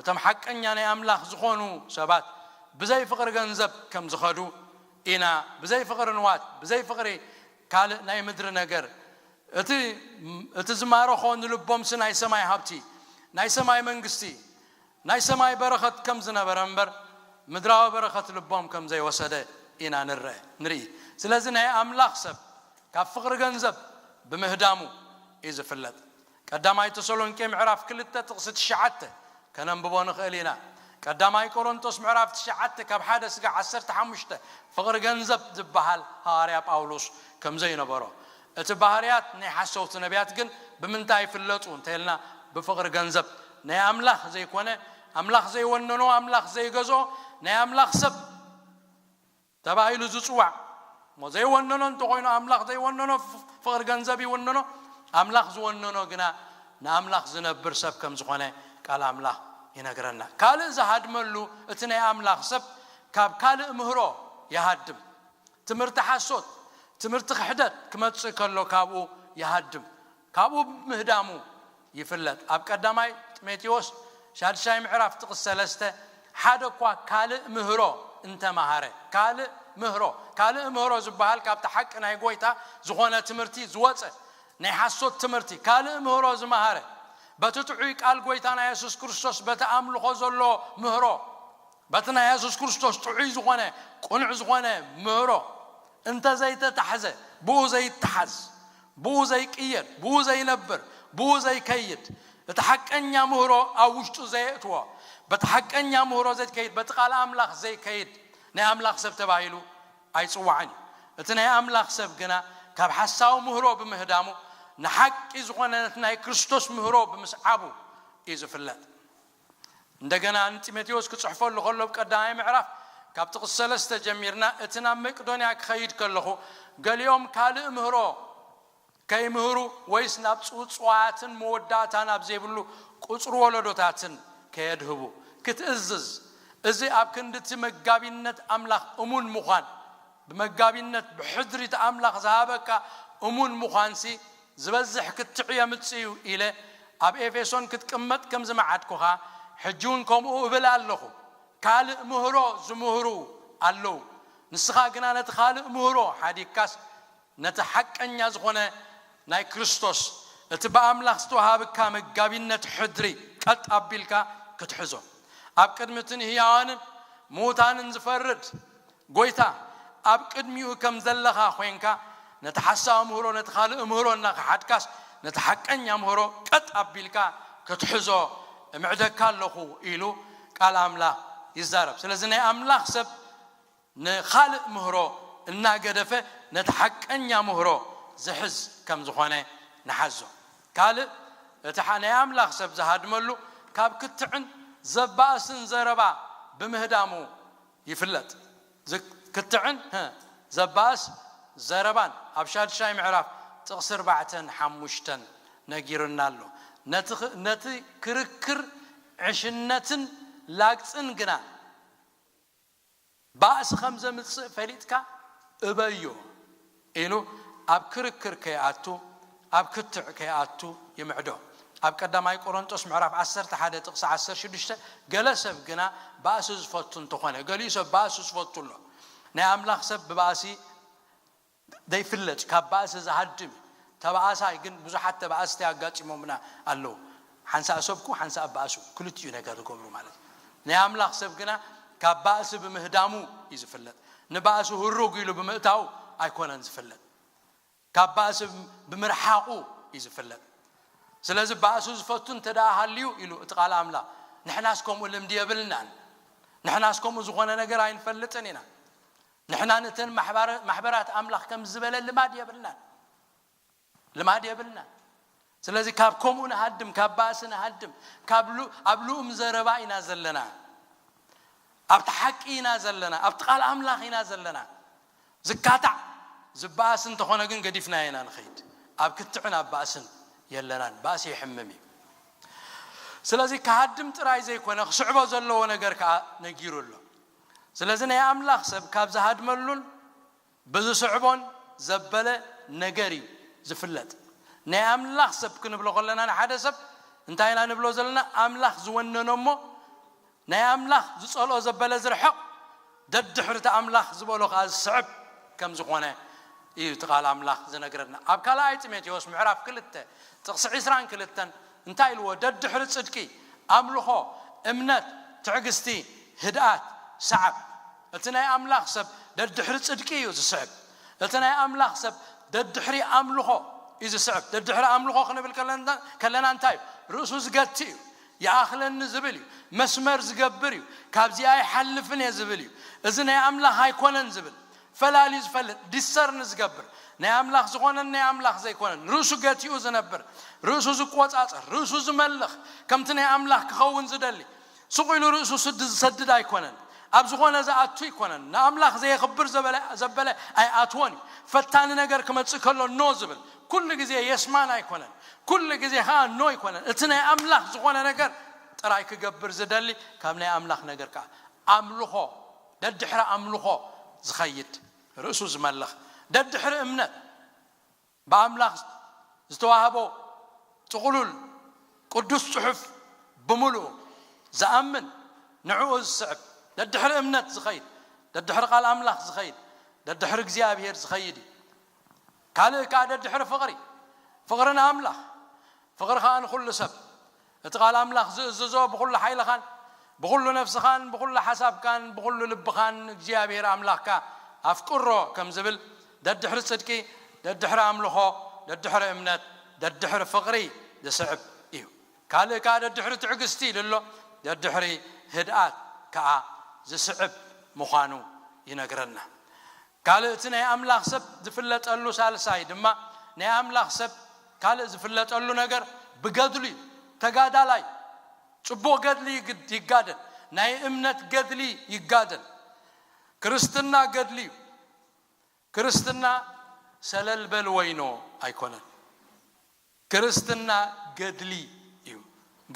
እቶም ሓቀኛ ናይ ኣምላኽ ዝኾኑ ሰባት ብዘይ ፍቕሪ ገንዘብ ከም ዝኸዱ ኢና። ብዘይ ፍቕሪ ንዋት፣ ብዘይ ፍቕሪ ካልእ ናይ ምድሪ ነገር፣ እቲ፣ እቲ ዝማረኾ ንልቦምሲ ናይ ሰማይ ሃብቲ፣ ናይ ሰማይ መንግስቲ፣ ናይ ሰማይ በረኸት ከም ዝነበረ እምበር፣ ምድራዊ በረኸት ልቦም ከም ዘይወሰደ ኢና ንረአ፣ ንርኢ። ስለዚ ናይ ኣምላኽ ሰብ ካብ ፍቕሪ ገንዘብ ብምህዳሙ እዩ ዝፍለጥ። ቀዳማይ ተሰሎንቄ ምዕራፍ ክልተ ጥቕሲ ትሽዓተ ከነንብቦ ንኽእል ኢና። ቀዳማይ ቆሮንቶስ ምዕራፍ ትሽዓተ ካብ ሓደ ስጋዕ ዓሰርተ ሓሙሽተ ፍቕሪ ገንዘብ ዝበሃል ሃዋርያ ጳውሎስ ከም ዘይነበሮ፣ እቲ ባህርያት ናይ ሓሰውቲ ነቢያት ግን ብምንታይ ይፍለጡ እንተ ኢልና፣ ብፍቕሪ ገንዘብ፣ ናይ ኣምላኽ ዘይኮነ ኣምላኽ ዘይወነኖ፣ ኣምላኽ ዘይገዝኦ፣ ናይ ኣምላኽ ሰብ ተባሂሉ ዝጽዋዕ እሞ ዘይወነኖ እንተኾይኑ፣ ኣምላኽ ዘይወነኖ፣ ፍ- ፍቕሪ ገንዘብ ይወነኖ፣ ኣምላኽ ዝወነኖ ግና ንኣምላኽ ዝነብር ሰብ ከም ዝኾነ ቃል ኣምላኽ ይነግረና። ካልእ ዝሃድመሉ፣ እቲ ናይ ኣምላኽ ሰብ ካብ ካልእ ምህሮ ይሃድም። ትምህርቲ ሓሶት፣ ትምህርቲ ክሕደት ክመጽእ ከሎ ካብኡ ይሃድም። ካብኡ ምህዳሙ ይፍለጥ። ኣብ ቀዳማይ ጢሞቴዎስ ሻድሻይ ምዕራፍ ጥቕስ ሰለስተ፣ ሓደ እኳ ካልእ ምህሮ እንተመሃረ፣ ካልእ ምህሮ፣ ካልእ ምህሮ ዝበሃል ካብቲ ሓቂ ናይ ጎይታ ዝኾነ ትምህርቲ ዝወጸ ናይ ሓሶት ትምህርቲ፣ ካልእ ምህሮ ዝመሃረ፣ በቲ ጥዑይ ቃል ጎይታና የሱስ ክርስቶስ፣ በቲ ኣምልኾ ዘሎ ምህሮ፣ በቲ ናይ የሱስ ክርስቶስ ጥዑይ ዝኾነ፣ ቅኑዕ ዝኾነ ምህሮ እንተ ዘይተታሕዘ፣ ብኡ ዘይተሓዝ፣ ብኡ ዘይቅየድ፣ ብኡ ዘይነብር፣ ብኡ ዘይከይድ፣ እቲ ሓቀኛ ምህሮ ኣብ ውሽጡ ዘየእትዎ፣ በቲ ሓቀኛ ምህሮ ዘይከይድ፣ በቲ ቃል ኣምላኽ ዘይከይድ ናይ ኣምላኽ ሰብ ተባሂሉ ኣይጽዋዕን እዩ። እቲ ናይ ኣምላኽ ሰብ ግና ካብ ሓሳዊ ምህሮ ብምህዳሙ፣ ንሓቂ ዝኾነ ነቲ ናይ ክርስቶስ ምህሮ ብምስዓቡ እዩ ዝፍለጥ። እንደገና ንጢሞቴዎስ ክጽሕፈሉ ከሎ፣ ኣብ ቀዳማይ ምዕራፍ ካብ ጥቕሲ ሰለስተ ጀሚርና፣ እቲ ናብ መቄዶንያ ክኸይድ ከለኹ፣ ገሊኦም ካልእ ምህሮ ከይምህሩ፣ ወይስ ናብ ጽውጽዋያትን መወዳእታ ናብ ዘይብሉ ቁጽሪ ወለዶታትን ከየድህቡ ክትእዝዝ፣ እዚ ኣብ ክንዲ እቲ መጋቢነት ኣምላኽ እሙን ምዃን፣ ብመጋቢነት ብሕድሪ እቲ ኣምላኽ ዝሃበካ እሙን ምዃንሲ ዝበዝሕ ክትዕ የምጽእ እዩ ኢለ ኣብ ኤፌሶን ክትቅመጥ ከም ዝመዓድኩኻ፣ ሕጂ እውን ከምኡ እብል ኣለኹ። ካልእ ምህሮ ዝምህሩ ኣለዉ። ንስኻ ግና ነቲ ካልእ ምህሮ ሓዲግካስ፣ ነቲ ሓቀኛ ዝኾነ ናይ ክርስቶስ፣ እቲ ብኣምላኽ ዝተዋሃበካ መጋቢነት ሕድሪ ቀጥ ኣቢልካ ክትሕዞ። ኣብ ቅድሚ እቲ ንህያዋንን ምዉታንን ዝፈርድ ጎይታ ኣብ ቅድሚኡ ከም ዘለኻ ኮይንካ፣ ነቲ ሓሳዊ ምህሮ፣ ነቲ ካልእ ምህሮ እናኸሓድካስ፣ ነቲ ሓቀኛ ምህሮ ቀጥ ኣቢልካ ክትሕዞ እምዕደካ ኣለኹ ኢሉ ቃል ኣምላኽ ይዛረብ። ስለዚ ናይ ኣምላኽ ሰብ ንኻልእ ምህሮ እናገደፈ ነቲ ሓቀኛ ምህሮ ዝሕዝ ከም ዝኾነ ንሓዞ። ካልእ፣ እቲ ሓ- ናይ ኣምላኽ ሰብ ዝሃድመሉ ካብ ክትዕን ዘባእስን ዘረባ ብምህዳሙ ይፍለጥ። ዝ- ክትዕን፣ ህ፣ ዘባእስ ዘረባን ኣብ ሻድሻይ ምዕራፍ ጥቕሲ ኣርባዕተን ሓሙሽተን ነጊሩና ኣሎ። ነቲ ኽ- ነቲ ክርክር ዕሽነትን ላግጽን ግና፣ ባእሲ ከም ዘምጽእ ፈሊጥካ እበዮ ኢሉ ኣብ ክርክር ከይኣቱ፣ ኣብ ክትዕ ከይኣቱ ይምዕዶ። ኣብ ቀዳማይ ቆሮንጦስ ምዕራፍ ዓሰርተ ሓደ ጥቕሲ ዓሰርተ ሽዱሽተ፣ ገለ ሰብ ግና ባእሲ ዝፈቱ እንተኾነ፣ ገሊኡ ሰብ ባእሲ ዝፈቱ ኣሎ። ናይ ኣምላኽ ሰብ ብባእሲ ዘይፍለጥ፣ ካብ ባእሲ ዝሃድም እዩ። ተባኣሳይ ግን ብዙሓት ተባኣስቲ ኣጋጢሞምና ኣለዉ። ሓንሳእ ሰብኩ፣ ሓንሳእ ባእሱ፣ ክልቲኡ ነገር ዝገብሩ ማለት እዩ። ናይ ኣምላኽ ሰብ ግና ካብ ባእሲ ብምህዳሙ እዩ ዝፍለጥ። ንባእሲ ህሩግ ኢሉ ብምእታው ኣይኮነን ዝፍለጥ። ካብ ባእሲ ብምርሓቑ እዩ ዝፍለጥ። ስለዚ ባእሱ ዝፈቱ እንተ ደኣ ሃልዩ ኢሉ እቲ ቃል ኣምላኽ፣ ንሕናስ ከምኡ ልምዲ የብልናን። ንሕናስ ከምኡ ዝኾነ ነገር ኣይንፈልጥን ኢና። ንሕና ነተን ማሕባረ- ማሕበራት ኣምላኽ ከም ዝበለ ልማድ የብልናን። ልማድ የብልናን። ስለዚ ካብ ከምኡ ንሃድም፣ ካብ ባእሲ ንሃድም፣ ካብ ሉ- ኣብ ልኡም ዘረባ ኢና ዘለና። ኣብቲ ሓቂ ኢና ዘለና፣ ኣብቲ ቃል ኣምላኽ ኢና ዘለና። ዝካታዕ ዝበኣስ እንተኾነ ግን ገዲፍናዮ ኢና ንኸይድ። ኣብ ክትዕን ኣብ ባእስን የለናን። ባእሲ የሕምም እዩ። ስለዚ ክሃድም ጥራይ ዘይኮነ ክስዕቦ ዘለዎ ነገር ከኣ ነጊሩ ኣሎ። ስለዚ ናይ ኣምላኽ ሰብ ካብ ዝሃድመሉን ብዝስዕቦን ዘበለ ነገር እዩ ዝፍለጥ። ናይ ኣምላኽ ሰብ ክንብሎ ከለና ንሓደ ሰብ እንታይ ኢና ንብሎ ዘለና? ኣምላኽ ዝወነኖ እሞ ናይ ኣምላኽ ዝጸልኦ ዘበለ ዝርሕቕ፣ ደድሕሪ እቲ ኣምላኽ ዝበሎ ከኣ ዝስዕብ ከም ዝኾነ እዩ እቲ ቃል ኣምላኽ ዝነግረና። ኣብ ካልኣይ ጢሞቴዎስ ምዕራፍ ክልተ ጥቕሲ ዕስራን ክልተን እንታይ ኢልዎ? ደድሕሪ ጽድቂ፣ ኣምልኾ፣ እምነት፣ ትዕግስቲ፣ ህድኣት ሰዓብ። እቲ ናይ ኣምላኽ ሰብ ደድሕሪ ጽድቂ እዩ ዝስዕብ። እቲ ናይ ኣምላኽ ሰብ ደድሕሪ ኣምልኾ እዩ ዝስዕብ። ደድሕሪ ኣምልኾ ክንብል ከለና እንታይ እዩ? ርእሱ ዝገቲ እዩ። ይኣኽለኒ ዝብል እዩ። መስመር ዝገብር እዩ። ካብዚኣ ኣይሓልፍን እየ ዝብል እዩ። እዚ ናይ ኣምላኽ ኣይኮነን ዝብል፣ ፈላልዩ ዝፈልጥ፣ ዲሰርን ዝገብር፣ ናይ ኣምላኽ ዝኾነን ናይ ኣምላኽ ዘይኮነን፣ ርእሱ ገቲኡ ዝነብር፣ ርእሱ ዝቆጻጸር፣ ርእሱ ዝመልኽ፣ ከምቲ ናይ ኣምላኽ ክኸውን ዝደሊ፣ ስቕ ኢሉ ርእሱ ስድ ዝሰድድ ኣይኮነን። ኣብ ዝኾነ ዝኣቱ ኣይኮነን። ንኣምላኽ ዘየኽብር ዘበለ- ዘበለ ኣይኣትዎን እዩ። ፈታኒ ነገር ክመጽእ ከሎ ኖ ዝብል፣ ኩሉ ግዜ የስማን ኣይኮነን፣ ኩሉ ግዜ ኸኣ ኖ ኣይኮነን። እቲ ናይ ኣምላኽ ዝኾነ ነገር ጥራይ ክገብር ዝደሊ፣ ካብ ናይ ኣምላኽ ነገር ከኣ ኣምልኾ፣ ደድሕሪ ኣምልኾ ዝኸይድ፣ ርእሱ ዝመልኽ፣ ደድሕሪ እምነት፣ ብኣምላኽ ዝተዋህቦ ጥቕሉል ቅዱስ ጽሑፍ ብምሉኡ ዝኣምን፣ ንዕኡ ዝስዕብ፣ ደድሕሪ እምነት ዝኸይድ፣ ደድሕሪ ቃል ኣምላኽ ዝኸይድ፣ ደድሕሪ እግዚኣብሔር ዝኸይድ እዩ። ካልእ ከኣ ደድሕሪ ፍቕሪ፣ ፍቕሪ ንኣምላኽ፣ ፍቕሪ ከኣ ንኹሉ ሰብ። እቲ ቃል ኣምላኽ ዝእዝዞ፣ ብኹሉ ሓይልኻን ብኹሉ ነፍስኻን ብኹሉ ሓሳብካን ብኹሉ ልብኻን እግዚኣብሔር ኣምላኽካ ኣፍቅሮ ከም ዝብል፣ ደድሕሪ ጽድቂ፣ ደድሕሪ ኣምልኾ፣ ደድሕሪ እምነት፣ ደድሕሪ ፍቕሪ ዝስዕብ እዩ። ካልእ ከኣ ደድሕሪ ትዕግስቲ ኢሉ ኣሎ፣ ደድሕሪ ህድኣት ከኣ ዝስዕብ ምዃኑ ይነግረና። ካልእ እቲ ናይ ኣምላኽ ሰብ ዝፍለጠሉ ሳልሳይ ድማ፣ ናይ ኣምላኽ ሰብ ካልእ ዝፍለጠሉ ነገር ብገድሉ እዩ። ተጋዳላይ፣ ጽቡቕ ገድሊ ይግድ- ይጋደል። ናይ እምነት ገድሊ ይጋደል። ክርስትና ገድሊ እዩ። ክርስትና ሰለል በል ወይኖ ኣይኮነን። ክርስትና ገድሊ እዩ።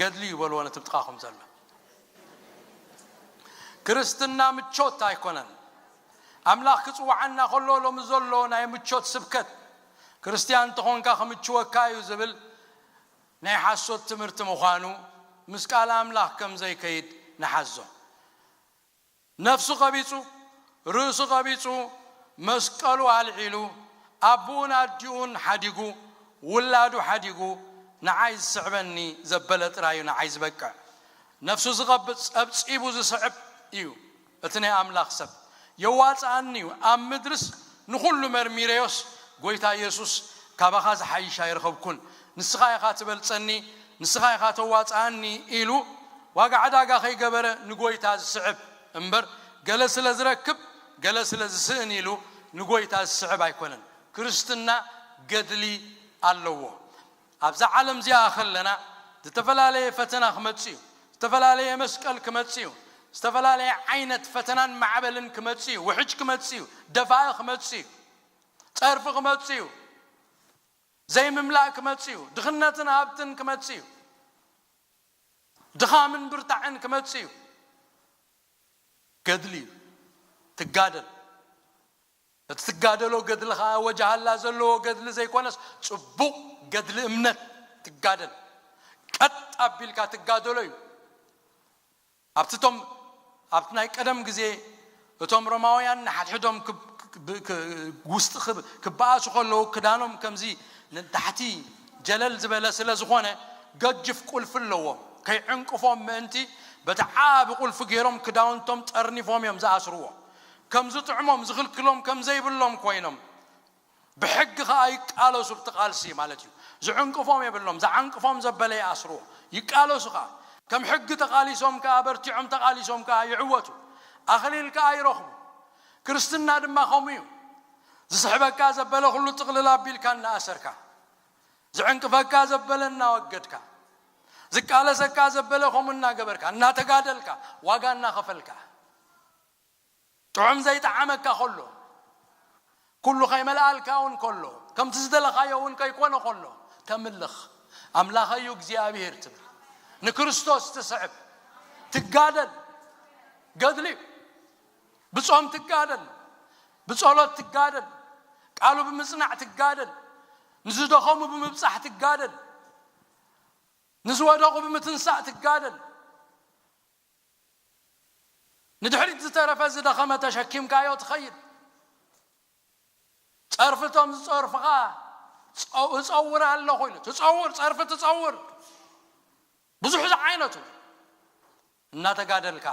ገድሊ እዩ በልዎ ነቲ ብጥቓኹም ዘሎ። ክርስትና ምቾት ኣይኮነን። ኣምላኽ ክጽውዓና ከሎ፣ ሎሚ ዘሎ ናይ ምቾት ስብከት፣ ክርስትያን እንተኾንካ ክምችወካ እዩ ዝብል ናይ ሓሶት ትምህርቲ ምዃኑ፣ ምስ ቃል ኣምላኽ ከም ዘይከይድ ንሓዞ። ነፍሱ ቀቢጹ፣ ርእሱ ቀቢጹ፣ መስቀሉ ኣልዒሉ፣ ኣቦኡን ኣዲኡን ሓዲጉ፣ ውላዱ ሓዲጉ፣ ንዓይ ዝስዕበኒ ዘበለ ጥራይ እዩ ንዓይ ዝበቅዕ። ነፍሱ ዝቐብጽ፣ ጸብጺቡ ዝስዕብ እዩ እቲ ናይ ኣምላኽ ሰብ። የዋጽኣኒ እዩ፣ ኣብ ምድርስ ንኹሉ መርሚረዮስ፣ ጎይታ ኢየሱስ፣ ካባኻ ዝሓይሽ ኣይረኸብኩን፣ ንስኻ ኢኻ ትበልጸኒ፣ ንስኻ ኢኻ ተዋጽኣኒ ኢሉ ዋጋ ዕዳጋ ከይገበረ ንጎይታ ዝስዕብ እምበር፣ ገለ ስለ ዝረክብ፣ ገለ ስለ ዝስእን ኢሉ ንጎይታ ዝስዕብ ኣይኮነን። ክርስትና ገድሊ ኣለዎ። ኣብዛ ዓለም እዚኣ ከለና ዝተፈላለየ ፈተና ክመጽእ እዩ። ዝተፈላለየ መስቀል ክመጽእ እዩ። ዝተፈላለየ ዓይነት ፈተናን ማዕበልን ክመጽእ እዩ። ውሕጅ ክመጽእ እዩ። ደፋኢ ክመጽእ እዩ። ጸርፊ ክመጽእ እዩ። ዘይምምላእ ክመጽእ እዩ። ድኽነትን ሃብትን ክመጽእ እዩ። ድኻምን ብርታዕን ክመጽእ እዩ። ገድሊ እዩ። ትጋደል። እቲ ትጋደሎ ገድሊ ኸዓ ወጃሃላ ዘለዎ ገድሊ ዘይኮነስ፣ ጽቡቕ ገድሊ እምነት ትጋደል። ቀጥ ኣቢልካ ትጋደሎ እዩ። ኣብቲ ቶም ኣብቲ ናይ ቀደም ግዜ፣ እቶም ሮማውያን ንሓድሕዶም ክብ- ክብ- ክ- ውስጢ ክብ- ክበኣሱ ከለዉ፣ ክዳኖም ከምዚ ንታሕቲ ጀለል ዝበለ ስለ ዝኾነ፣ ገጅፍ ቁልፊ ኣለዎም። ከይዕንቅፎም ምእንቲ፣ በቲ ዓቢ ቁልፊ ገይሮም ክዳውንቶም ጠርኒፎም እዮም ዝኣስርዎ። ከም ዝጥዕሞም ዝኽልክሎም ከም ዘይብሎም ኮይኖም፣ ብሕጊ ኸኣ ይቃለሱ። ብቲ ቃልሲ ማለት እዩ። ዝዕንቅፎም የብሎም። ዝዓንቅፎም ዘበለ ይኣስርዎ። ይቃለሱ ኸኣ። ከም ሕጊ ተቓሊሶም ከኣ፣ በርቲዖም ተቓሊሶም ከኣ ይዕወቱ። ኣኽሊል ከኣ ይረኽቡ። ክርስትና ድማ ከምኡ እዩ። ዝስሕበካ ዘበለ ኩሉ ጥቕልል ኣቢልካ እናኣሰርካ፣ ዝዕንቅፈካ ዘበለ እናወገድካ፣ ዝቃለሰካ ዘበለ ከምኡ እናገበርካ፣ እናተጋደልካ፣ ዋጋ እናኸፈልካ፣ ጥዑም ዘይጠዓመካ ከሎ፣ ኩሉ ከይመልኣልካ እውን ከሎ፣ ከምቲ ዝደለኻዮ እውን ከይኮነ ከሎ፣ ተምልኽ። ኣምላኸዩ እግዚኣብሔር ትብል። ንክርስቶስ ትስዕብ። ትጋደል። ገድሊ እዩ። ብጾም ትጋደል። ብጸሎት ትጋደል። ቃሉ ብምጽናዕ ትጋደል። ንዝደኸሙ ብምብጻሕ ትጋደል። ንዝወደቑ ብምትንሳእ ትጋደል። ንድሕሪት ዝተረፈ ዝደኸመ ተሸኪምካዮ ትኸይድ። ጸርፍቶም ዝጸርፉኻ ጸው- እጸውር ኣለኹ ኢሉ። ትጸውር፣ ጸርፊ ትጸውር። ብዙሕ ዝዓይነቱ እናተጋደልካ።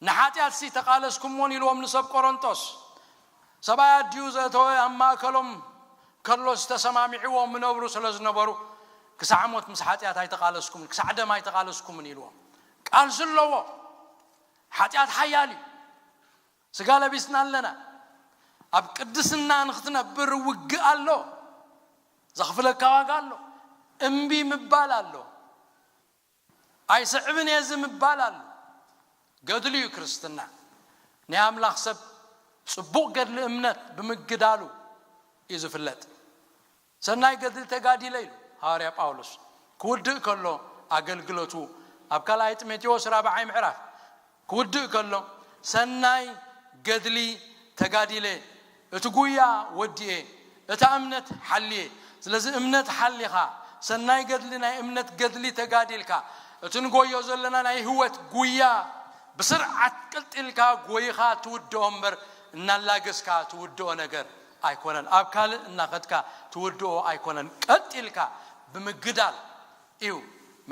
ንሓጢኣትሲ ተቓለስኩሞን ኢልዎም ንሰብ ቆሮንጦስ። ሰብኣይ ኣዲኡ ዘእተወ ኣብ ማእከሎም ከሎስ ተሰማሚዕዎም ምነብሩ ስለ ዝነበሩ፣ ክሳዕ ሞት ምስ ሓጢኣት ኣይተቓለስኩምን፣ ክሳዕ ደም ኣይተቓለስኩምን ኢልዎም። ቃልሲ ኣለዎ። ሓጢኣት ሓያል እዩ። ስጋ ለቢስና ኣለና። ኣብ ቅድስና ንኽትነብር ውግእ ኣሎ። ዘኽፍለካ ዋጋ ኣሎ። እምቢ ምባል ኣሎ። ኣይስዕብን እየ እዚ ምባል ኣሎ። ገድሊ እዩ ክርስትና። ናይ ኣምላኽ ሰብ ጽቡቕ ገድሊ እምነት ብምግዳሉ እዩ ዝፍለጥ። ሰናይ ገድሊ ተጋዲለ ኢሉ ሃዋርያ ጳውሎስ ክውድእ ከሎ ኣገልግሎቱ ኣብ ካልኣይ ጢሞቴዎስ ራብዓይ ምዕራፍ ክውድእ ከሎ ሰናይ ገድሊ ተጋዲለ፣ እቲ ጉያ ወዲኤ፣ እታ እምነት ሓልየ። ስለዚ እምነት ሓሊኻ ሰናይ ገድሊ ናይ እምነት ገድሊ ተጋዲልካ እቲ ንጎዮ ዘለና ናይ ህይወት ጉያ ብስርዓት ቅልጢልካ ጎይኻ ትውድኦ እምበር እናላገስካ ትውድኦ ነገር ኣይኮነን። ኣብ ካልእ እናኸድካ ትውድኦ ኣይኮነን። ቀጥ ኢልካ ብምግዳል እዩ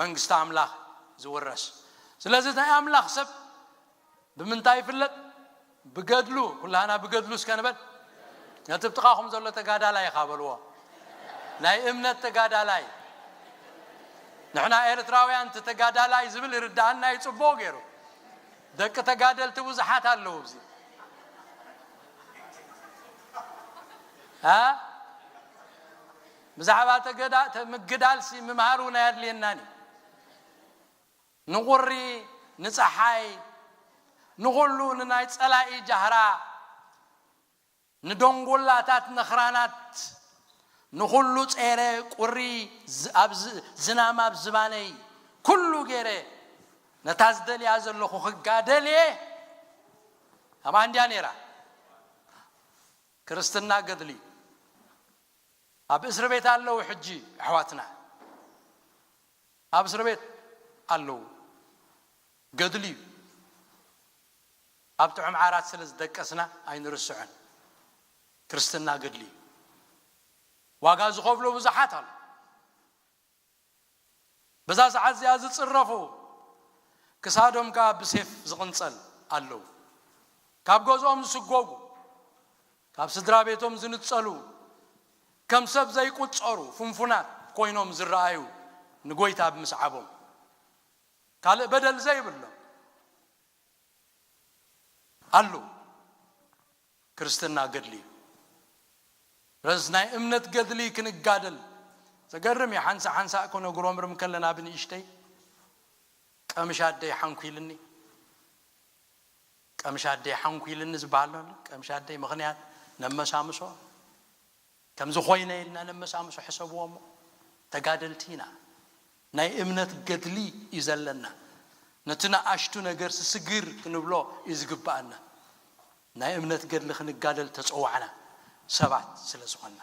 መንግስቲ ኣምላኽ ዝውረስ። ስለዚ ናይ ኣምላኽ ሰብ ብምንታይ ይፍለጥ? ብገድሉ። ኩላህና ብገድሉ እስከ ንበል። ነቲ ብጥቓኹም ዘሎ ተጋዳላይ ኢኻ በልዎ። ናይ እምነት ተጋዳላይ። ንሕና ኤርትራውያን እቲ ተጋዳላይ ዝብል ይርድኣና እዩ ጽቡቕ ገይሩ። ደቂ ተጋደልቲ ብዙሓት ኣለዉ ኣብዚ። እ? ብዛዕባ ተገዳ-፣ ተ-፣ ምግዳልሲ ምምሃር እውን ኣየድልየናን እዩ። ንቑሪ፣ ንፀሓይ፣ ንኹሉ ንናይ ፀላኢ ጃህራ፣ ንደንጎላታት ነኽራናት፣ ንኹሉ ጸይረ፣ ቁሪ፣ ዝ-፣ ኣብ ዝ-፣ ዝናም ኣብ ዝባነይ፣ ኩሉ ገይረ፣ ነታ ዝደልያ ዘለኹ ክጋደል እየ። ኣብ ኣንድያ ነይራ። ክርስትና ገድሊ። ኣብ እስር ቤት ኣለዉ ሕጂ ኣሕዋትና። ኣብ እስር ቤት ኣለዉ። ገድሊ እዩ። ኣብ ጥዑም ዓራት ስለ ዝደቀስና ኣይንርስዖን። ክርስትና ገድሊ እዩ። ዋጋ ዝኸፍሎ ብዙሓት ኣሎ። በዛ ሰዓት እዚኣ ዝጽረፉ ክሳዶም ከኣ ብሴፍ ዝቕንጸል ኣለዉ። ካብ ገዝኦም ዝስጎጉ፣ ካብ ስድራ ቤቶም ዝንጸሉ፣ ከም ሰብ ዘይቁጸሩ ፍንፉናት ኮይኖም ዝረኣዩ ንጎይታ ብምስዓቦም ካልእ በደል ዘይብሎም ኣለዉ። ክርስትና ገድሊ እዩ። ረዝ ናይ እምነት ገድሊ ክንጋደል ዘገርም እዩ። ሓንሳእ ሓንሳእ ክነጉረምርም ከለና ብንእሽተይ ቀምሽ ኣደይ ሓንኩ ኢልኒ፣ ቀምሽ ኣደይ ሓንኩ ኢልኒ ዝበሃል ኣሎ። ቀምሽ ኣደይ ምኽንያት ነመሳምሶ ከምዚ ኮይነ ኢልና ነመሳምሶ ሕሰብዎ እሞ ተጋደልቲ ኢና። ናይ እምነት ገድሊ እዩ ዘለና። ነቲ ንኣሽቱ ነገር ስግር ክንብሎ እዩ ዝግብኣና። ናይ እምነት ገድሊ ክንጋደል ተጸዋዕና ሰባት ስለ ዝኾንና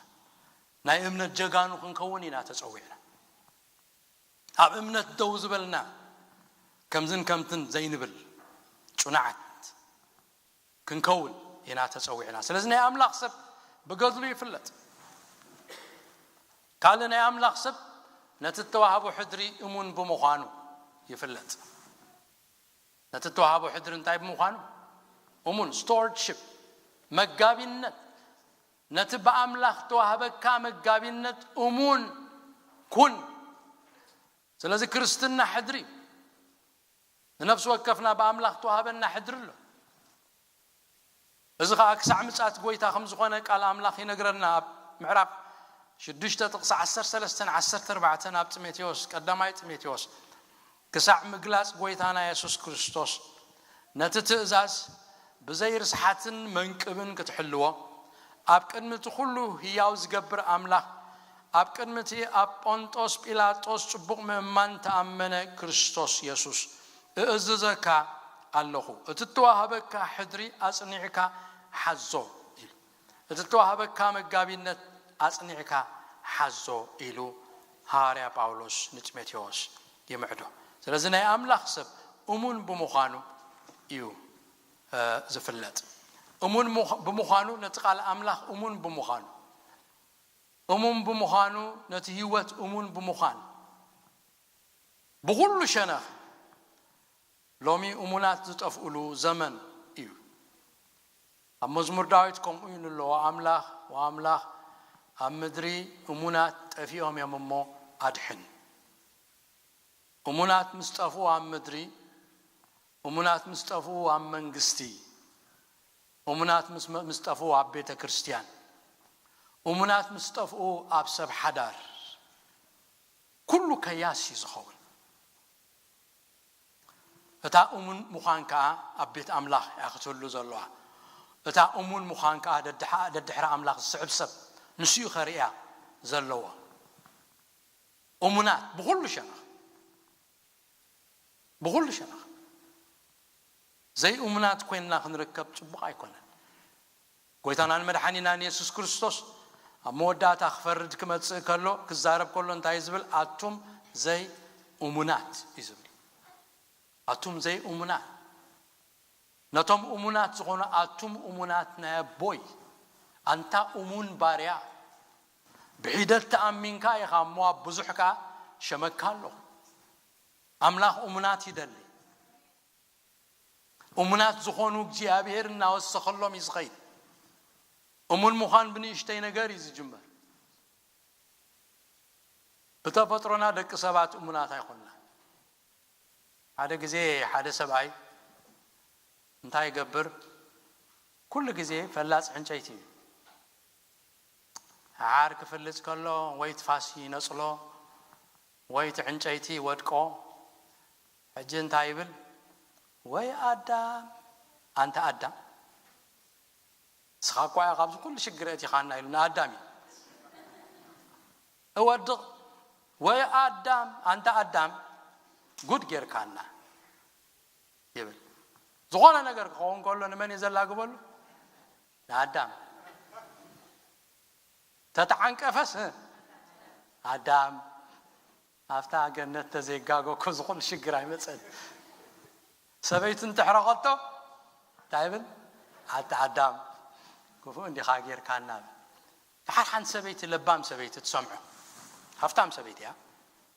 ናይ እምነት ጀጋኑ ክንከውን ኢና ተጸዊዕና። ኣብ እምነት ደው ዝበልና ከምዝን ከምትን ዘይንብል ጽኑዓት ክንከውን ኢና ተጸዊዕና። ስለዚ ናይ ኣምላኽ ሰብ ብገድሉ ይፍለጥ። ካልእ ናይ ኣምላኽ ሰብ ነቲ እተዋህቦ ሕድሪ እሙን ብምዃኑ ይፍለጥ። ነቲ እተዋህቦ ሕድሪ እንታይ ብምዃኑ? እሙን፣ ስቶርድሽፕ፣ መጋቢነት፣ ነቲ ብኣምላኽ ተዋህበካ መጋቢነት እሙን ኩን። ስለዚ ክርስትና ሕድሪ እዩ። ንነፍሲ ወከፍና ብኣምላኽ ተዋህበና ሕድሪ ኣሎ። እዚ ኸኣ ክሳዕ ምጻት ጐይታ ከም ዝኾነ ቃል ኣምላኽ ይነግረና። ኣብ ምዕራፍ ሽዱሽተ ጥቕሲ ዓሰርተ ሰለስተን ዓሰርተ ኣርባዕተን ኣብ ጢሞቴዎስ፣ ቀዳማይ ጢሞቴዎስ፣ ክሳዕ ምግላጽ ጐይታና የሱስ ክርስቶስ ነቲ ትእዛዝ ብዘይ ርስሓትን መንቅብን ክትሕልዎ፣ ኣብ ቅድሚ እቲ ኹሉ ህያው ዝገብር ኣምላኽ፣ ኣብ ቅድሚ እቲ ኣብ ጶንጦስ ጲላጦስ ጽቡቕ ምእማን ተኣመነ ክርስቶስ የሱስ፣ እእዝዘካ ኣለኹ፣ እቲ እተዋህበካ ሕድሪ ኣጽኒዕካ ሓዞ ኢሉ። እቲ እተዋህበካ መጋቢነት ኣጽኒዕካ ሓዞ ኢሉ ሃዋርያ ጳውሎስ ንጢሞቴዎስ ይምዕዶ። ስለዚ ናይ ኣምላኽ ሰብ እሙን ብምዃኑ እዩ፣ እ፣ ዝፍለጥ። እሙን ምዃ-፣ ብምዃኑ፣ ነቲ ቃል ኣምላኽ እሙን ብምዃኑ፣ እሙን ብምዃኑ፣ ነቲ ህይወት እሙን ብምዃን፣ ብኹሉ ሸነኽ ሎሚ እሙናት ዝጠፍኡሉ ዘመን እዩ። ኣብ መዝሙር ዳዊት ከምኡ እዩ ንሎ፣ "ወኣምላኽ፣ ወኣምላኽ፣ ኣብ ምድሪ እሙናት ጠፊኦም እዮም እሞ ኣድሕን።" እሙናት ምስ ጠፍኡ ኣብ ምድሪ፣ እሙናት ምስ ጠፍኡ ኣብ መንግስቲ፣ እሙናት ምስ፣ ምስ ጠፍኡ ኣብ ቤተ ክርስቲያን፣ እሙናት ምስ ጠፍኡ ኣብ ሰብ ሓዳር፣ ኩሉ ከያስ እዩ ዝኸውን። እታ እሙን ምዃን ከኣ ኣብ ቤት ኣምላኽ እያ ክትህሉ ዘለዋ። እታ እሙን ምዃን ከኣ ደድሓ-፣ ደድሕሪ ኣምላኽ ዝስዕብ ሰብ ንሱ እዩ ከርእያ ዘለዎ። እሙናት ብኹሉ ሸነኽ፣ ብኹሉ ሸነኽ። ዘይእሙናት ኮይንና ክንርከብ ጽቡቕ ኣይኮነን። ጎይታናን መድሓኒናን የሱስ ክርስቶስ ኣብ መወዳእታ ክፈርድ ክመጽእ ከሎ፣ ክዛረብ ከሎ እንታይ እዩ ዝብል? ኣቱም ዘይእሙናት እዩ ዝብል። ኣቱም ዘይእሙናት። ነቶም እሙናት ዝኾኑ ኣቱም እሙናት ናይ ኣቦይ፣ ኣንታ እሙን ባርያ፣ ብሒደት ተኣሚንካ ኢኻ እሞ ኣብ ብዙሕ ከኣ ሸመካ ኣለኹ። ኣምላኽ እሙናት ይደሊ። እሙናት ዝኾኑ እግዚኣብሔር እናወሰኸሎም እዩ ዝኸይድ። እሙን ምዃን ብንእሽተይ ነገር እዩ ዝጅመር። ብተፈጥሮና ደቂ ሰባት እሙናት ኣይኮንና። ሓደ ግዜ ሓደ ሰብኣይ እንታይ ይገብር? ኩሉ ግዜ ፈላጽ ዕንጨይቲ እዩ። ዓር ክፍልጽ ከሎ ወይ ትፋስ ይነጽሎ ወይ እቲ ዕንጨይቲ ይወድቆ። ሕጂ እንታይ ይብል? "ወይ ኣዳም፣ ኣንታ ኣዳም፣ ንስኻ እኳ ኢኻ ካብዚ ኩሉ ሽግር ኣእቲኻና" ኢሉ ንኣዳም እዩ እወድቕ። "ወይ ኣዳም፣ ኣንታ ኣዳም፣ ጉድ ጌርካና" ይብል። ዝኾነ ነገር ክኸውን ከሎ ንመን እዩ ዘላግበሉ? ንኣዳም። ተተዓንቀፈስ፣ ኣዳም ኣብታ ገነት ተዘይጋገ እኮ ዝኹሉ ሽግር ኣይመጸን። ሰበይቱ እንተሕረቐቶ እንታይ ይብል? "ኣታ ኣዳም፣ ክፉእ እንዲኻ ጌርካና" ይብል። ደሓር ሓንቲ ሰበይቲ፣ ለባም ሰበይቲ ትሰምዖ፣ ሃፍታም ሰበይቲ እያ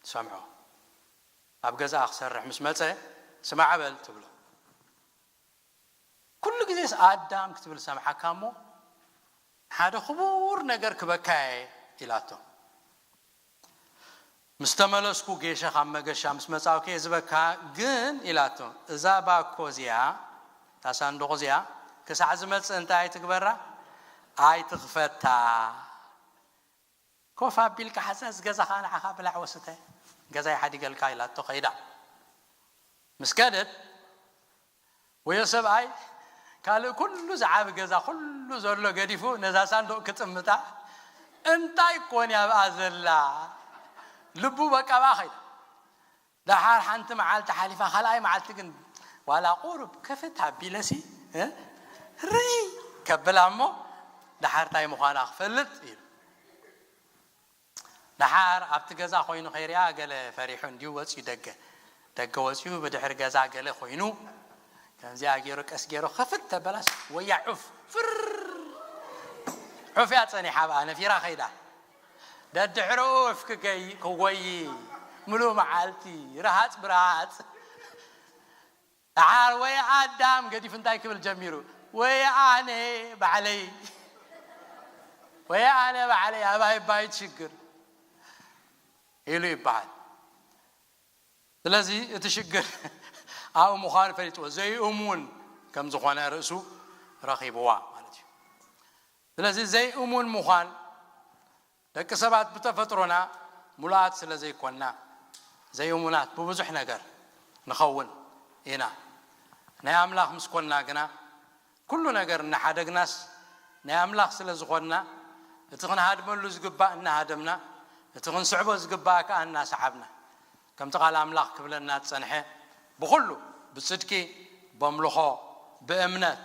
ትሰምዖ። ኣብ ገዛኣ ክሰርሕ ምስ መጸ፣ "ስማዕ በል" ትብሎ። ኩሉ ግዜስ ኣዳም ክትብል ሰምዓካ እሞ፣ "ሓደ ክቡር ነገር ክበካ እየ" ኢላቶ። "ምስ ተመለስኩ ጌሸ ካብ መገሻ ምስ መጻእኩ እየ ዝበካ፣ ግን" ኢላቶ፣ "እዛ ባኮ እዚኣ፣ እታ ሳንዱቕ እዚኣ፣ ክሳዕ ዝመጽእ እንታይ ኣይትግበራ፣ ኣይትኽፈታ። ኮፍ ኣቢልካ ሓዛ፣ እዚ ገዛ ከኣ ንዓኻ ብላዕ ወስተ፣ ገዛይ ሓዲገልካ" ኢላቶ ከይዳ። ምስ ከደት፣ ወዮ ሰብኣይ ካልእ ኩሉ ዝዓቢ ገዛ ኩሉ ዘሎ ገዲፉ ነዛ ሳንዱቕ ክጥምታ፣ እንታይ ኮን ኣብኣ ዘላ? ልቡ በቃ ኣብኣ ኸይዳ። ደሓር ሓንቲ መዓልቲ ሓሊፋ፣ ካልኣይ መዓልቲ ግን ዋላ ቁሩብ ክፍት ኣቢለሲ፣ እ? ርይ ከብላ እሞ ደሓር እንታይ ምዃና ክፈልጥ ኢሉ። ደሓር ኣብቲ ገዛ ኮይኑ ከይሪኣ ገለ ፈሪሑ እንድዩ ወፂኡ ደገ። ደገ ወፂኡ ብድሕሪ ገዛ ገለ ኮይኑ ከምዚኣ ገይሩ ቀስ ገይሩ ክፍት ተበላስ ወያ ዑፍ ፍር ዑፍ እያ ፀኒሓ ብኣ ነፊራ ከይዳ። ደድሕሪ ዑፍ ክገይ-፣ ክጎይ ምሉእ መዓልቲ ረሃፅ ብረሃፅ። ደሓር ወይ ኣዳም ገዲፉ እንታይ ክብል ጀሚሩ? ወይ ኣነ ባዕለይ፣ ወይ ኣነ ባዕለይ ኣባይ ባይ ትሽግር ኢሉ ይበሃል። ስለዚ እቲ ሽግር ኣብኡ ምዃኑ ፈሊጥዎ፣ ዘይእሙን ከም ዝኾነ ርእሱ ረኺብዋ ማለት እዩ። ስለዚ ዘይእሙን ምዃን፣ ደቂ ሰባት ብተፈጥሮና ምሉኣት ስለ ዘይኮንና፣ ዘይእሙናት ብብዙሕ ነገር ንኸውን ኢና። ናይ ኣምላኽ ምስ ኮንና ግና፣ ኩሉ ነገር እናሓደግናስ፣ ናይ ኣምላኽ ስለ ዝኾንና፣ እቲ ክንሃድመሉ ዝግባእ እናሃደምና፣ እቲ ክንስዕቦ ዝግባእ ከኣ እናሰዓብና፣ ከምቲ ቃል ኣምላኽ ክብለና ዝጸንሐ፣ ብኹሉ፣ ብጽድቂ፣ በምልኾ፣ ብእምነት፣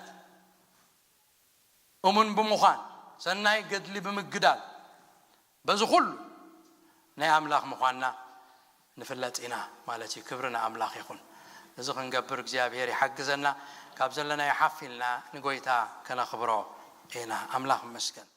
እሙን ብምዃን፣ ሰናይ ገድሊ ብምግዳል፣ በዚ ኩሉ ናይ ኣምላኽ ምዃንና ንፍለጥ ኢና ማለት እዩ። ክብሪ ንኣምላኽ ይኹን። እዚ ክንገብር እግዚኣብሔር ይሓግዘና። ካብ ዘለናዮ ሓፍ ኢልና ንጎይታ ከነኽብሮ ኢና። ኣምላኽ ይመስገን።